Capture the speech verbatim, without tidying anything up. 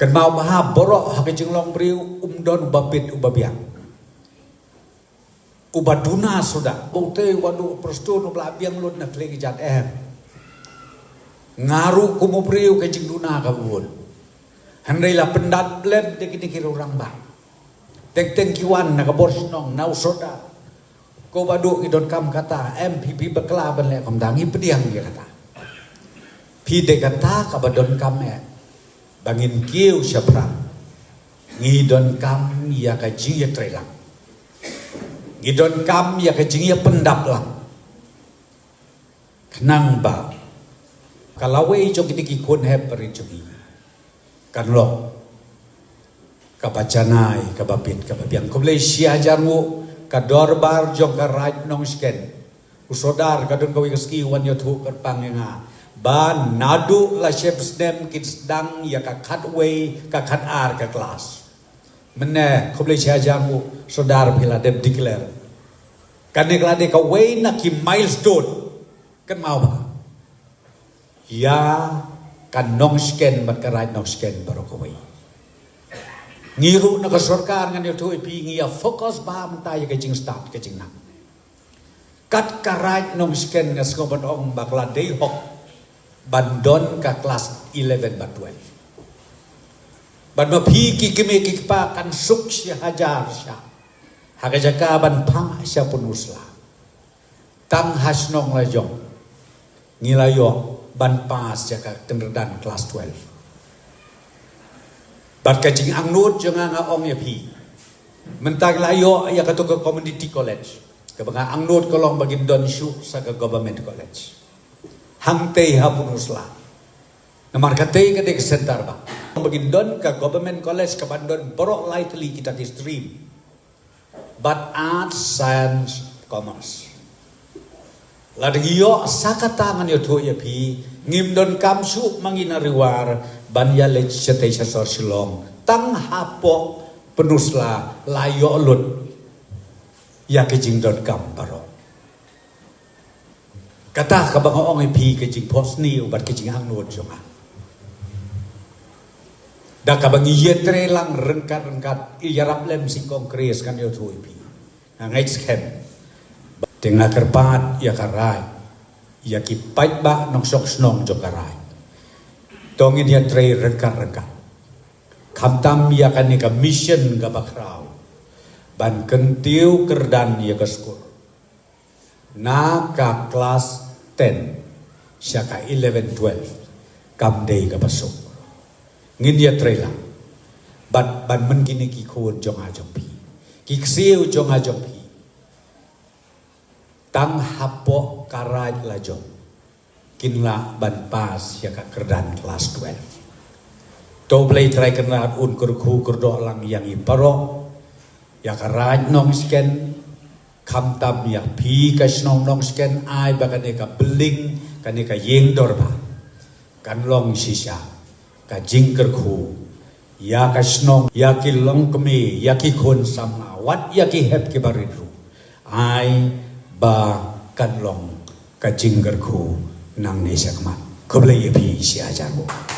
Kynmaw ba ha baroh ha ka jinglong briew um don uba bit uba biang, uba duna suda. Ba utei u ba duh Prestone u ba la biang lut na khlei ka jait, em. Nga ruh kum u briew ka jingduna ka bun. Hynrei la pyndat blem da kine ki rangbah. Teng teng ki wan na ka bor shnong, na u sordar. Ko ba duh ngi donkam kata, em, phi phi bakla ban leh kumta, ngi pdiang ïa kata. Phi dei kata kaba donkam, eh, ba ngin kiew shaphrang. Ngi donkam ïa ka jingïatreilang. Ngi donkam ïa ka jingïapyndap lang. Khnang ba ka lawei jong kine ki khun hep barit jong ngi kan long kaba janai, kaba bit, kaba biang. Khublei shi hajar nguh, ka dorbar jong ka Raid Nongshken. U sordar ka don kawei ka sngi wan ïathuh kyrpang ïa nga ba naduh la shiphew snem kin sdang ïa ka khatwei, ka khatar ka klas. Mynne, khublei shi hajar nguh, sordar, phi la dep declare. Kane ka la dei kawei na ki milestone. Kynmaw ba ïa ka Nongshken bad ka Raid Nongshken baroh kawei. Ngi ruh na ka sorkar ngan ïathuh ïa phi, ngi ïa focus bha mynta ïa ka jingstad ka jingnang. Kat ka Raid Nongshken nga sngew ban ong ba ka la dei hok ban don ka klas eleven bad twelve. Bad ma phi ki kmie ki kpa kan suk shi hajar sha ha ka jaka ban phah sha Pynursla. Tang ha shnong la jong ngi la ïoh ban pass ïa ka kyrdan klas twelve. Bad ka jingangnud jong nga, nga ong ïa phi, mynta ngi la ïoh ïa kato ka community college. Kaba nga angnud ka long ba ngin don shuh sa ka government college hangtei ha Pynursla. Namar katei ka dei ka center ba, ba ngin don ka government college kaban don baroh lai tylli kita ki stream. Bad arts, science, commerce. Lada ngi ïoh sa kata ngan ïathuh ïa phi, ngim donkam shuh ma ngi na Ri War ban ïaleit shatei sha sor Shillong. Tang hapoh Pynursla la ïoh lut ïa ka jingdonkam baroh. Kata kaba nga ong ïa phi, ka jingphohsniew bad ka jingangnud jong nga. Da kaba ngi ïatreilang ryngkat ryngkat, ïarap lem sing Congress, kan ïathuh ïa phi. Nga ngeit skhem. Te nga kyrpad ïa ka Raid, ïa ki paidbah nongshong shnong jong ka Raid. To ngin ïatrei ryngkat ryngkat. Khamtam ïa kane ka mission kaba khraw ban kyntiew kyrdan ïa ka skul. Na ka klas ten sha ka eleven twelve kam dei kaba suk. Ngin ïatreilang bad ban myn kine ki khun jong nga jong phi, ki ksiew jong nga jong phi, tang hapoh ka Raid la jong kin lah ban pass ïa ka kyrdan klas twelve. To Blei Trai Kynrad un kyrkhu kyrdoh lang ïa ngi baroh, ïa ka Raid Nongshken, khamtam ïa phi ka shnong Nongshken, ai ba kane ka building, kane ka ïing dorbar kan long shisha ka jingkyrkhu ïa ka shnong, ïa ki longkmie, ïa ki khun samla, wat ïa ki hep ki barit ruh, ai ba kan long ka jingkyrkhu nangne shakhmat. Khublei ïa phi shi hajar nguh.